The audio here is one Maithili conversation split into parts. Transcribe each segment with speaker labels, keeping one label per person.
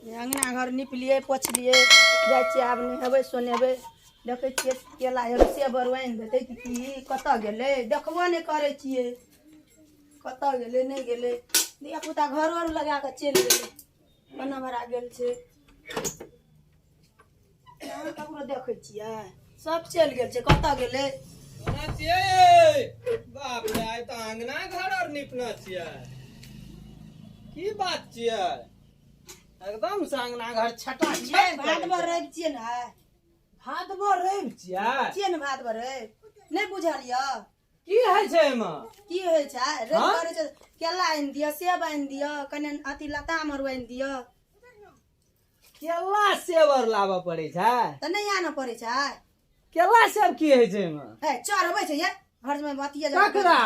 Speaker 1: अङ्गना घर निपलियै पोछलियै, जाइ छियै आब नहेबै सोनेबै। देखै छियै केला एगो सेब आर आनि देतै कि की, कतऽ गेलै देखबो नहि करै छियै, कतऽ गेलै नहि गेलै। धियापुता घरो आर लगा कऽ चलि गेलै, बना भरा गेल छै। कहाँ ककरो देखै छियै, सब चलि गेल छै, कतऽ गेलै?
Speaker 2: कोना छियै? बाप रे, आइ तऽ अङ्गना घर आर निपने छियै, की बात छियै? एकदम से अङ्गना घर छटा छट।
Speaker 1: भादवा रवि छियै ने आइ?
Speaker 2: भादवा रवि छियै?
Speaker 1: छियै ने भादवा रवि, नहि बुझल यऽ?
Speaker 2: की होइ छै एहिमे?
Speaker 1: की होइ छै? रवि करै छै, केला आनि दिअ, सेब आनि दिअ, कने अथी लताम आर आनि दिअ।
Speaker 2: केला सेब आर लाबऽ पड़ै छै?
Speaker 1: तऽ नहि आनऽ पड़ै छै?
Speaker 2: केला सेब की होइ छै एहिमे?
Speaker 1: हे, चढ़बै छै ये घर में अथिये जगह।
Speaker 2: ककरा?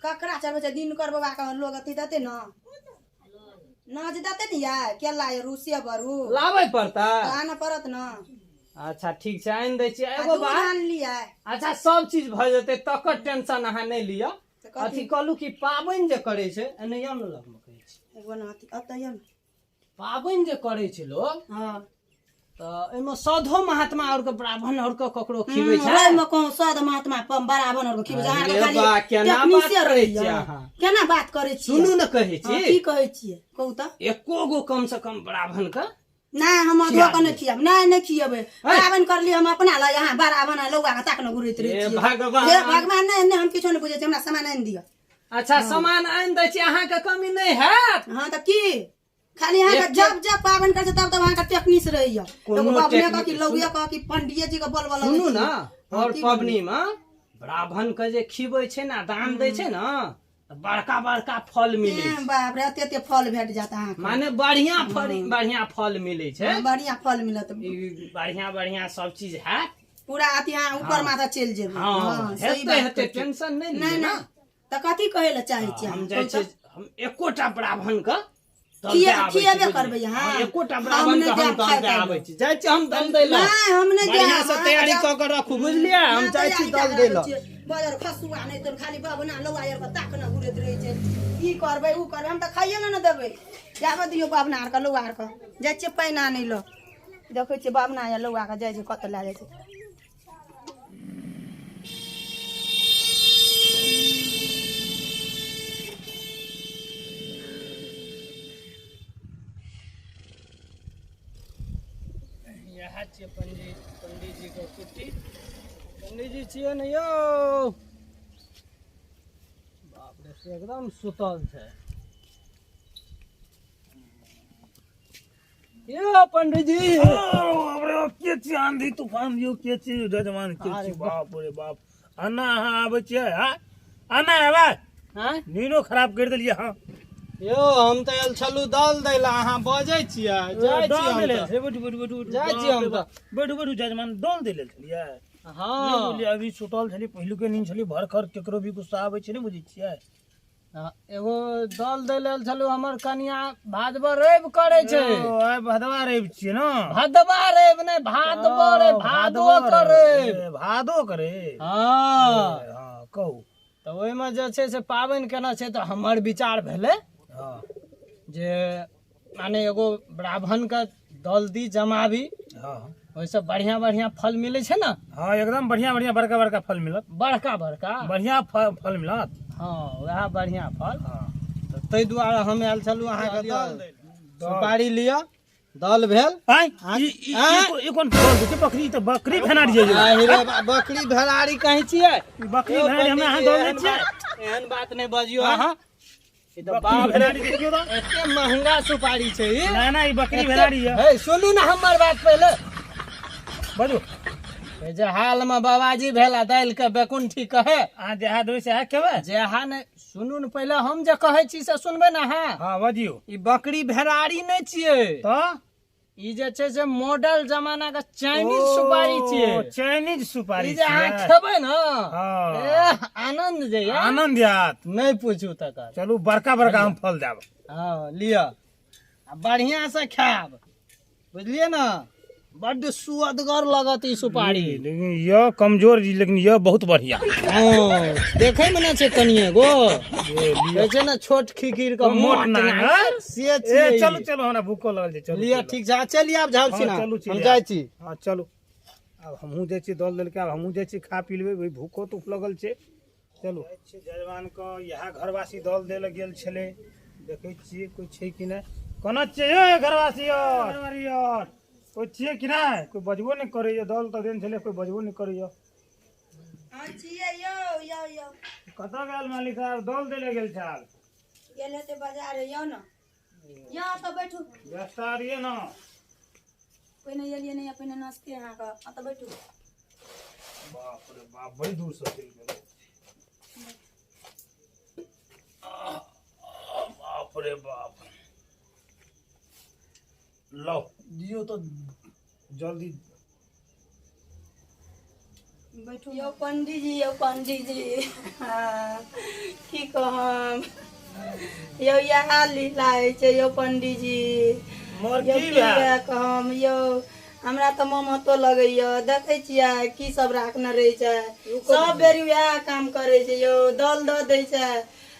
Speaker 1: ककरा चढ़बै छै? दिनकर बाबा के लोग अथी देतै ने, नाच देतै ने ये केला आरू सेब आरू।
Speaker 2: लाबै पड़तै?
Speaker 1: तऽ आनऽ पड़त ने।
Speaker 2: अच्छा ठीक छै, आनि दै छियै।
Speaker 1: आ
Speaker 2: एगो
Speaker 1: दूध
Speaker 2: बात
Speaker 1: आनलियै।
Speaker 2: अच्छा, सब चीज भऽ जेतै, तकर टेंशन अहाँ नहि लिअ।
Speaker 1: तऽ कथी?
Speaker 2: अथी कहलू कि पाबनि जे करै छै, एने यौ ने लगमे कहै छी।
Speaker 1: एगो ने अथी एतऽ यौ ने।
Speaker 2: पाबनि जे करै छै लोक, तऽ एहिमे साधो महात्मा आओर के ब्राह्मण आओर के ककरो खिबै छै?
Speaker 1: ओहिमे कहूँ साध महात्मा ब्राह्मण आओर के खिबै छै? अहाँके
Speaker 2: अरे
Speaker 1: खाली
Speaker 2: बा, केना बात
Speaker 1: टेक्नीसे
Speaker 2: करै
Speaker 1: रहैया।
Speaker 2: छियै अहाँ?
Speaker 1: केना बात करै छियै?
Speaker 2: सुनू ने, कहै
Speaker 1: हँ,
Speaker 2: छी।
Speaker 1: की कहै छियै कहू तऽ।
Speaker 2: एको गो कम से कम ब्राह्मण के
Speaker 1: नहि, हम अधो के नहि खियाब, नहि, नहि खियेबै। पाबनि करलियै हम अपना लए, अहाँ ब्राह्मण आ लौआ के ताकने घुरैत रहै
Speaker 2: हे
Speaker 1: छियै।
Speaker 2: भगवान।
Speaker 1: हे भगवान, नहि नहि, हम किछो नहि बुझै छी, हमरा सामान आनि दिअ।
Speaker 2: अच्छा, सामान आनि दै छी, अहाँके कमी नहि हैत।
Speaker 1: हँ तऽ की खाली अहाँके जब जब पाबनि करै छै तब तब अहाँके टेक्निस रहैया।
Speaker 2: कोनो
Speaker 1: एगो बाबने
Speaker 2: टेक्निक
Speaker 1: कह कि लौए कह कि पंडिये जी के बोलबऽ लगै
Speaker 2: सुनू
Speaker 1: छियै।
Speaker 2: ने,
Speaker 1: हँ,
Speaker 2: और
Speaker 1: की
Speaker 2: पबनी मे ब्राह्मण के जे खिबै छै ने, दान दै छै ने, तऽ बड़का बड़का फल मिलै
Speaker 1: ए,
Speaker 2: छै।
Speaker 1: बाप रे, एते एते फल भेट जायत अहाँके।
Speaker 2: माने बढ़िया फल, बढ़िया फल मिलै छै।
Speaker 1: हँ, बढ़िया फल मिलत।
Speaker 2: ई बढ़िया बढ़िया सब चीज हैत।
Speaker 1: पूरा अथी अहाँ ऊपर माथा चलि जेबै।
Speaker 2: हँ,
Speaker 1: सही
Speaker 2: हेतै
Speaker 1: बात
Speaker 2: हेतै,
Speaker 1: कहै छी।
Speaker 2: टेंशन नहि
Speaker 1: नहि
Speaker 2: लिअ ने।
Speaker 1: नहि, तऽ कथी कहै लए चाहै छियै
Speaker 2: हम
Speaker 1: अहाँ?
Speaker 2: जाइ
Speaker 1: कहू
Speaker 2: छियै,
Speaker 1: तऽ।
Speaker 2: हम एकोटा ब्राह्मण के दल दए
Speaker 1: खिए
Speaker 2: आबै छी,
Speaker 1: खिएबे
Speaker 2: बुझलियै?
Speaker 1: करबै अहाँ?
Speaker 2: हँ, एकोटा
Speaker 1: हम
Speaker 2: ब्राह्मण
Speaker 1: नहि
Speaker 2: के हम
Speaker 1: जायब
Speaker 2: दल
Speaker 1: खाय
Speaker 2: दए
Speaker 1: ताय
Speaker 2: आबै
Speaker 1: लए।
Speaker 2: छी। जाइ छी हम दल दै लए।
Speaker 1: नहि, हम नहि
Speaker 2: बढ़िया
Speaker 1: जायब।
Speaker 2: से
Speaker 1: अहाँ
Speaker 2: तैयारी
Speaker 1: जाउ।
Speaker 2: कऽ के राखू, बुझलियै? हम
Speaker 1: ना
Speaker 2: जाइ छी
Speaker 1: तैयारी
Speaker 2: दल
Speaker 1: कए
Speaker 2: दै
Speaker 1: कऽ
Speaker 2: लए।
Speaker 1: रखै छियै। बजर खसुआ नहि तऽ खाली बबना लौआ आर के ताकने घुरैत रहै छै, ई करबै ओ करबै। हम तऽ खाइए लए नहि देबै, जाबऽ दियौ बबना आरके लौआ आरके। जाइ छियै पानि आनै लए, देखै छियै बबना या लौआ के जाइ छै, कतऽ लए जाइ छै।
Speaker 2: इएह छियै पंडी पंडीजी के कुट्टी। पंडीजी छियै ने यौ? बाप रे, से एकदम सुतल छै। यौ पंडीजी।
Speaker 3: बाप रे बाप, के छी? आंधी तूफान यौ, के छी जजमान, के
Speaker 2: अरे
Speaker 3: छी? बाप रे बाप, अन्ना अहाँ आबै छियै? हाँ, अन्ना एबै?
Speaker 2: आँय?
Speaker 3: नीनो खराब करि देलियै। हाँ
Speaker 2: यौ, हम तऽ आयल छलहुँ दल दै लए, अहाँ बजै छियै। जाइ छी
Speaker 3: दल
Speaker 2: हम
Speaker 3: दै लेल
Speaker 2: तऽ।
Speaker 3: छलियै? बैठू बैठू बैठू।
Speaker 2: जाइ छी हम तऽ।
Speaker 3: बैठू बैठू जजमान, दल दै लेल छलियै? नहि
Speaker 2: हँ।
Speaker 3: बुझलियै, अभी सुतल छलियै, पहिलुके नींद छलियै, भरखर केकरो भी गुस्सा आबै छै, नहि बुझै छियै?
Speaker 2: हँ, एगो दल दै लेल छलहुँ, हमर कनिया भादवा रवि करै छै।
Speaker 3: ओ, आइ भदवा रवि छियै ने?
Speaker 2: भादवा रवि नहि, भादवो रवि, भादो के रवि।
Speaker 3: ए, भादो करे।
Speaker 2: हँ।
Speaker 3: हँ, कहू।
Speaker 2: तऽ ओहिमे जे छै से पाबनि केना छै, तऽ हमर विचार भेलै जे माने एगो ब्राह्मणके दल दी, जमाबी। ओहिसँ बढ़िया बढ़िया फल मिलै छै ने?
Speaker 3: हँ, एकदम बढ़िया बढ़िया बड़का बड़का फल मिलत।
Speaker 2: बड़का बड़का
Speaker 3: बढ़िया फल मिलत।
Speaker 2: हँ, वएह बढ़िया फल।
Speaker 3: हँ।
Speaker 2: तऽ ताहि दुआरे हम आयल छलहुँ अहाँके दल दै लए। सुपारी लिअ, दल भेल।
Speaker 3: आँय, ई ई ई कोन फल छै? बकरी तऽ बकरी भेनाड़ी छै।
Speaker 2: आहि रे बा, बकरी भेलारी कहै छियै?
Speaker 3: ई बकरी
Speaker 2: यौ
Speaker 3: भेनाड़ी हमरा अहाँ
Speaker 2: पंडीजी,
Speaker 3: दल दै
Speaker 2: एहन
Speaker 3: छियै?
Speaker 2: एहन बात नहि बजियौ अहाँ, ई तऽ
Speaker 3: बकरी
Speaker 2: बाप रे,
Speaker 3: भेनाड़ी देखियौ तऽ।
Speaker 2: एते महंगा सुपारी छै ई।
Speaker 3: ना ना, ई बकरी भेनाड़ी यऽ।
Speaker 2: हे, सुनू ने हमर बात पहिले।
Speaker 3: बाजू।
Speaker 2: हे जे हाल में बाबाजी भेला दालि के बेकुंठी कहे।
Speaker 3: अहाँ जहाँ देबै सएह खेबै।
Speaker 2: जेहा नहि, सुनू ने पहिले, हम जे कहै छी से सुनबै ने अहाँ?
Speaker 3: हँ, बजियौ।
Speaker 2: ई बकरी भेरारी नहि छियै।
Speaker 3: तऽ?
Speaker 2: ई जे छै से मॉडल जमाना के चाइनीज सुपारी छियै।
Speaker 3: चाइनीज सुपारी
Speaker 2: ई जे अहाँ
Speaker 3: छियै।
Speaker 2: खेबै ने,
Speaker 3: हँ।
Speaker 2: एह, आनंद जे यऽ,
Speaker 3: आनंद आयत।
Speaker 2: नहि पूछू तकर।
Speaker 3: चलू, बड़का बड़का हम फल देब।
Speaker 2: हँ, लिअ आ बढ़िआँ से खायब, बुझलियै ने? बड्ड सुअदगर लगत ई सुपारी।
Speaker 3: लेकिन यह कमजोर जी, लेकिन यह बहुत बढ़िया।
Speaker 2: हाँ, देखे में ना छै कनिए गो कहै छै ने छोट खिखिर के
Speaker 3: मोट नांगर।
Speaker 2: से
Speaker 3: ए
Speaker 2: छियै।
Speaker 3: चलू चलू, हमरा भूखो लगल छै, चलू।
Speaker 2: लिअ, ठीक छै, आ चलिए आब झाउ छी
Speaker 3: हाँ,
Speaker 2: ना।
Speaker 3: चलू छी।
Speaker 2: हम जाइ छी।
Speaker 3: हाँ चलू, आब हमहूँ जाइ छी। दल देलकै, आब हमहूँ जाइ छी, खा पी लेबै। भूखो तूख लगल छै, चलू। जजमान के इएह घरवासी दल देल गेल छलै। देखै छियै कोइ छै कि नहि। कोना छियै यौ घरवासी और कोइ छियै कि नहि? कोइ बजबो नहि करैए। दल तऽ देन छलै, कोइ बजबो नहि करैए।
Speaker 1: हम छियै यौ, यौ यौ।
Speaker 3: कतऽ गेल मालिक साहब? दल दै गेल छल।
Speaker 1: गेल हेतै बाजार। यौ ने, यौ तऽ बैठू।
Speaker 3: व्यवस्था आर ये ने?
Speaker 1: पहिने एलियै नहि, पहिने नाश्ते अहाँके। एतऽ बैठू।
Speaker 3: बाप रे बाप, बड़ी दूरसँ चलि गेलै। बाप रे बाप, लौ दियौ तऽ जल्दी।
Speaker 1: बैठू यौ पंडीजी, यौ पंडीजी। हाँ, की कहम यौ, इएह लीला होइ छै यौ पंडीजी।
Speaker 3: मोर
Speaker 1: यौ
Speaker 3: की
Speaker 1: की
Speaker 3: भेल?
Speaker 1: वएह कहम यौ, हमरा तऽ ममतो लगैया। देखै छियै की सब राखने रहै छै। सब बेरी वएह काम करै छै यौ, दल दऽ दै छै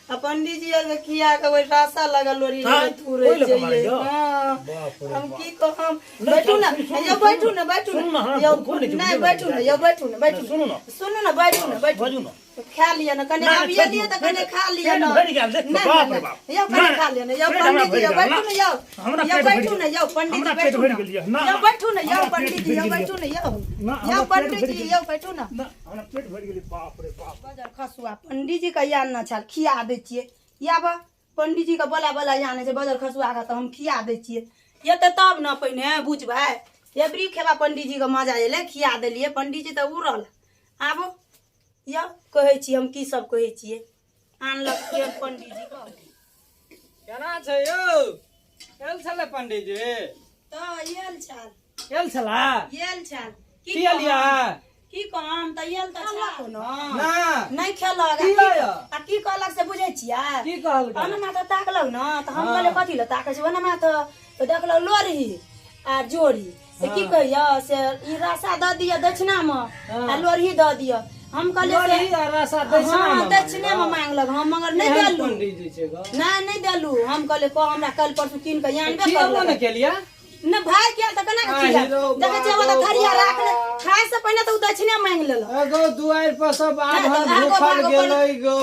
Speaker 1: आ पंडीजी आरके खिया के ओहि रासा लगल लोरी
Speaker 3: हाँ,
Speaker 1: थूरै
Speaker 3: ओहि लऽ
Speaker 1: छै।
Speaker 3: कऽ मारै यौ?
Speaker 1: हाँ।
Speaker 3: बाप रे
Speaker 1: हम
Speaker 3: बाप।
Speaker 1: की कहम,
Speaker 3: नहि,
Speaker 1: बैठू ने।
Speaker 3: सुनू,
Speaker 1: यौ बैठू ने, बैठू
Speaker 3: सुनू ने, हमरा
Speaker 1: यौ।
Speaker 3: भूखो नहि छै,
Speaker 1: नहि
Speaker 3: बुझियौ ने।
Speaker 1: बैठू ने यौ, बैठू ने, बैठू।
Speaker 3: सुनू ने।
Speaker 1: सुनू ने, बैठू ने, बैठू।
Speaker 3: बाजू ने।
Speaker 1: खा लिअ ने कनि।
Speaker 3: नहि,
Speaker 1: आब
Speaker 3: छोड़ि
Speaker 1: एलियै तऽ
Speaker 3: दियौ।
Speaker 1: कनि खा लिअ
Speaker 3: पेट
Speaker 1: ने।
Speaker 3: भरि गेल, देख,
Speaker 1: नहि,
Speaker 3: बाप
Speaker 1: नहि,
Speaker 3: रे बाप।
Speaker 1: यौ कनि
Speaker 3: नहि,
Speaker 1: खा लिअ ने यौ
Speaker 3: पेट हमरा
Speaker 1: पंडीजी।
Speaker 3: भरि
Speaker 1: यौ
Speaker 3: गेल,
Speaker 1: बैठू ने यौ।
Speaker 3: हमरा
Speaker 1: यौ
Speaker 3: पेट भरि
Speaker 1: बैठू ने
Speaker 3: गेल।
Speaker 1: यौ पंडीजी।
Speaker 3: हमरा पेट
Speaker 1: बैठू
Speaker 3: भरि
Speaker 1: ने
Speaker 3: गेल यौ। ना,
Speaker 1: यौ
Speaker 3: ना,
Speaker 1: बैठू ने यौ
Speaker 3: हमरा पेट
Speaker 1: पंडीजी।
Speaker 3: भरि
Speaker 1: यौ
Speaker 3: गेल
Speaker 1: बैठू ने यौ।
Speaker 3: ना,
Speaker 1: यौ
Speaker 3: हमरा पेट भरि
Speaker 1: पंडीजी
Speaker 3: गेल।
Speaker 1: यौ बैठू ने।
Speaker 3: ना, हमरा पेट भरि गेलै, बाप रे बाप।
Speaker 1: बजर खसुआ पंडीजी के याद न छल, खिया दै छियै। याब पंडीजी के बोला बोला आनै छै बजर खसुआ के, तऽ हम खिया दै छियै। एतै तब ने पहिने बुझबै। एबरी खेबा पंडीजी के मजा एलै, खिया देलियै, पंडीजी तऽ उड़ल। आब यौ कहै छी हम, की सब कहै छियै, आनलक के पंडीजी के।
Speaker 2: केना छै यौ? आयल छलै पंडीजी?
Speaker 1: तऽ आयल छल।
Speaker 2: आयल छला?
Speaker 1: आयल छल। की
Speaker 2: की एलियै?
Speaker 1: की कहम, तऽ आयल तऽ छल कोनो
Speaker 2: ना।
Speaker 1: नहि खेलक।
Speaker 2: की यौ?
Speaker 1: आ की कहलक से बुझै छियै?
Speaker 2: की कहलकै?
Speaker 1: ओना माथा ताकलक ने, तऽ हम कहलियै कथी लए ताकै छै ओना माथा? तऽ देखलक लोरही आ जोड़ी से की कहिय से ई रसा दऽ दिअ दक्षिणामे आ लोरही दऽ दिअ। हम कहलियै से
Speaker 2: लोरही आ रसा दक्षिणामे?
Speaker 1: हाँ, दक्षिणेमे मांगलक हम, मगर नहि
Speaker 2: केहन
Speaker 1: देलू।
Speaker 2: पंडीजी छै गो?
Speaker 1: नहि, नहि देलू। हम कहलियै कह, हमरा काल्हि परसू कीन कऽ आनबे
Speaker 2: खियाबो
Speaker 1: करलक।
Speaker 2: ने केलियै?
Speaker 1: नहि भाय, गेल तऽ केना कऽ
Speaker 2: आ
Speaker 1: खिया
Speaker 2: हीरो
Speaker 1: देखै छियै, ओतऽ
Speaker 2: बाबा।
Speaker 1: थरिया राखले, खाय से पहिने तऽ ओ दक्षिणे मांगि लेलक।
Speaker 2: एगो दुआरि पर सब
Speaker 1: नहि,
Speaker 2: आभन
Speaker 1: तऽ आगो
Speaker 2: भूखल
Speaker 1: भागो
Speaker 2: गेलै गो।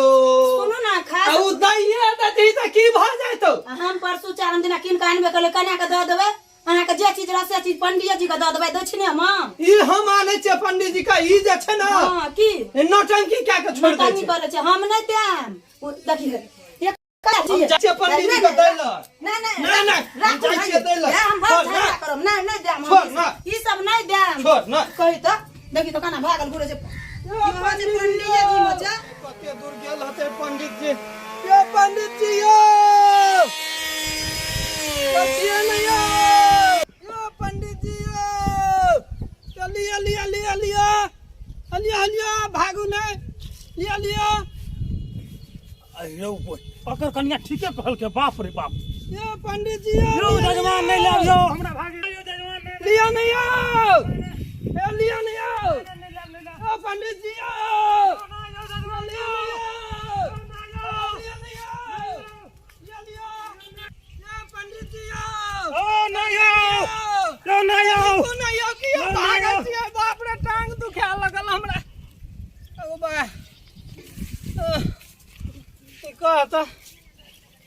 Speaker 1: सुनू ने, खाय
Speaker 2: आ उ दैये देती तऽ की भऽ जैतौ?
Speaker 1: आ हम परसू चारिम दिना कीन कऽ आनबे करलै, कना कऽ दऽ देबै अहाँके? जे चीज रहत से चीज पंडिये जी के दऽ देबै दक्षिणेमे।
Speaker 2: ई हम आनै छियै पंडीजी के, ई जे छै ने
Speaker 1: हँ, की
Speaker 2: ई नौटंकी कए के छोड़ि दै
Speaker 1: नौटंकी
Speaker 2: छै।
Speaker 1: करै छै, हम नहि देब। ओ देखी एक
Speaker 2: हम जाइ छियै पंडीजी के दै लए।
Speaker 1: नहि नहि
Speaker 2: नहि, नहि, हम
Speaker 1: राखू।
Speaker 2: जाइ छियै दै लए।
Speaker 1: ए, हम बड़
Speaker 2: छोड़,
Speaker 1: झगड़ा
Speaker 2: ना।
Speaker 1: करब। नहि, नहि देब हम।
Speaker 2: छोड़, ना।
Speaker 1: ई सब नहि देब।
Speaker 2: छोड़ ना।
Speaker 1: कही तऽ देखी तऽ केना भागल घुरै छै।
Speaker 2: यौ
Speaker 1: पंडीजी जी मे छै।
Speaker 2: कते दूर गेल हेतै पंडित जी? यौ पंडित जी यौ, कतिये ने यौ? यौ पंडित जी यौ, चलिए लिअ लिअ लिअ लिअ लिअ, भागू नहि, लिअ लिअ।
Speaker 3: अरे ओकर कनिया ठीके कहलकै, बाप रे बाप।
Speaker 2: यौ पंडित जी यौ।
Speaker 3: यौ जजमान नहि लाब यौ, हमरा भागे यौ जजमान नहि।
Speaker 2: लिअ ने यौ, ए लिअ ने यौ, यौ पंडित जी यौ, लिअ ने यौ, लिअ लिअ, यौ पंडित जी यौ।
Speaker 3: ओ नहि यौ, यौ नहि यौ।
Speaker 2: ओ नहि यौ, की यौ भागल छियै? बाप रे, टांग दुखाए लगल हमरा। ओ बा, ई कह तऽ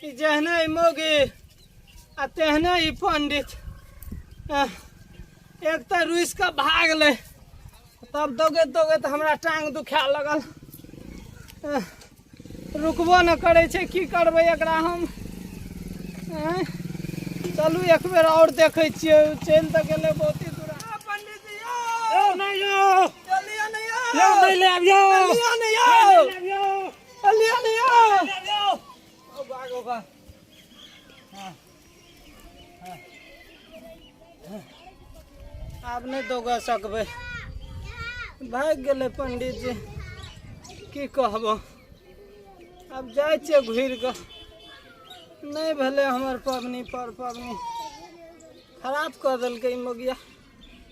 Speaker 2: ई जेहने ई मौगी आ तेहने ई पंडित। एक तऽ रुसि कऽ भागलै, तब दौगैत दौगैत हमरा टांग दुखाए लगल। रुकबो नहि करै छै। की करबै एकरा हम? आँय? चलू, एक बेर आओर देखै छियै। चलि तऽ गेलै बहुते दूर। आ, पंडित जी यौ।
Speaker 3: यौ नहि यौ।
Speaker 2: चलियै ने यौ।
Speaker 3: यौ नहि लाब यौ।
Speaker 2: चलियै ने यौ।
Speaker 3: लाब यौ।
Speaker 2: चलियै ने यौ।
Speaker 3: लाब यौ।
Speaker 2: ओ भाग, ओ भाग। आब नहि दौगा सकबै, भागि गेलै पंडित जी। की कहबो, आब जाइ छियै घुरि कऽ। नहि भेलै हमर पबनी, पर पबनी खराब कऽ देलकै ई मौगिया।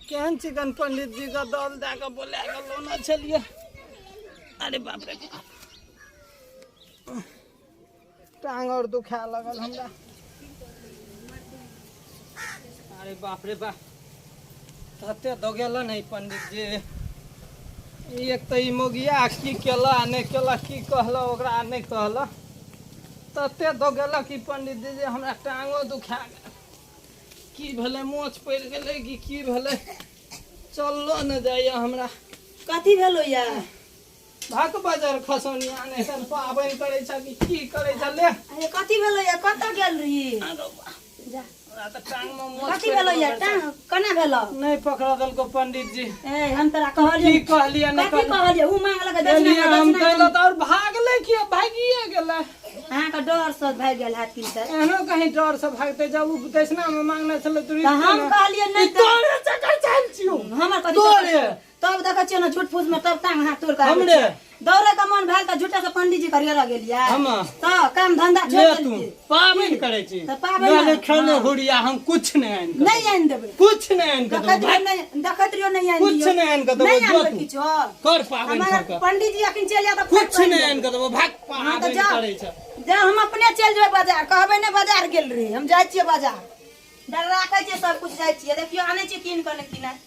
Speaker 2: केहन चिकन पंडित जी के दल दए कऽ बोला कऽ लौने छलियै। अरे बाप रे बाप, टांग और दुखाए लगल हमरा। अरे बाप रे बाप, तते दौगेलन है पंडित जी। ई एक तऽ ई मौगिया की केला आ नहि केला, की कहला ओकरा आ नहि कहला, तते दौगेलक ई पंडित जी जे हमरा टांगो दुखा गेल। की भेलै, मोच पड़ि गेलै कि की भेलै, चललो नहि जाइए हमरा।
Speaker 1: कथी भेलो या?
Speaker 2: भक बजर खसौनिया नहि सन पाबनि करै छ कि की करै छ ले।
Speaker 1: अरे कथी भेलो या, कतऽ गेल रही? जा।
Speaker 2: हमरा तऽ टांग मे मोच
Speaker 1: कथी
Speaker 2: पड़ि
Speaker 1: भेलो या?
Speaker 2: गेल।
Speaker 1: टांग केना भेलो?
Speaker 2: नहि पकड़ देलको पंडित जी।
Speaker 1: ए हम तोरा कहलियै
Speaker 2: की कहलियै नहि
Speaker 1: कथी
Speaker 2: कहलियै?
Speaker 1: कहलियै? उ मांगलक
Speaker 2: एलियै
Speaker 1: दक्षिणा,
Speaker 2: हम
Speaker 1: दक्षिणा
Speaker 2: कहलहुँ तऽ आओर भागलै किया, भागिए गेलै।
Speaker 1: अहाँके डर से भागि गेल हैत कि सर?
Speaker 2: एहनो कहीं डर से भागते, जब उ दक्षिणा मे मांगने छलै
Speaker 1: तऽ हम कहलियै नहि
Speaker 2: ई तोरे चक्कर चालि छियौ।
Speaker 1: हमर कथी
Speaker 2: तोरे।
Speaker 1: तब देखै छियै ने झूठ फूस में तब टांग हाथ तोड़ कऽ आबै
Speaker 2: हमरे?
Speaker 1: छियै। दौड़े के मन भेल तऽ झूठे से पंडित जी करिए लग गेलियै।
Speaker 2: हम?
Speaker 1: तऽ काम धंधा
Speaker 2: ले
Speaker 1: छोड़ि
Speaker 2: तू
Speaker 1: देलियै।
Speaker 2: पाबनि करै छी।
Speaker 1: तऽ पाबनि
Speaker 2: ले ले
Speaker 1: ने।
Speaker 2: खेने
Speaker 1: हँ।
Speaker 2: हुरिया, हम कुछ नहि आनि कऽ
Speaker 1: नहि
Speaker 2: देबौ।
Speaker 1: आनि देबै।
Speaker 2: कुछ नहि आनि कऽ
Speaker 1: देखैत
Speaker 2: देबौ।
Speaker 1: रहियो नहि, देखैत रहियो नहि आनि
Speaker 2: कुछ
Speaker 1: दियौ।
Speaker 2: नहि आनि कऽ देबौ,
Speaker 1: नहि
Speaker 2: जो
Speaker 1: आनबै
Speaker 2: तू।
Speaker 1: किछो।
Speaker 2: कर पाबनि
Speaker 1: हमर
Speaker 2: कर कऽ।
Speaker 1: पंडित जी अखन चलि जायत तऽ फेर
Speaker 2: कुछ नहि
Speaker 1: पानि
Speaker 2: आनि कऽ देबौ, भाग।
Speaker 1: हँ तऽ
Speaker 2: पाबनि
Speaker 1: जाउ।
Speaker 2: करै छ।
Speaker 1: जा, हम अपने चलि जेबै बाजार, कहबै नहि बाजार गेल रही। हम जाइ छियै बाजार, डर राखै छियै सब कुछ, जाइ छियै, देखियौ आनै छियै कीन कऽ नहि कि नहि।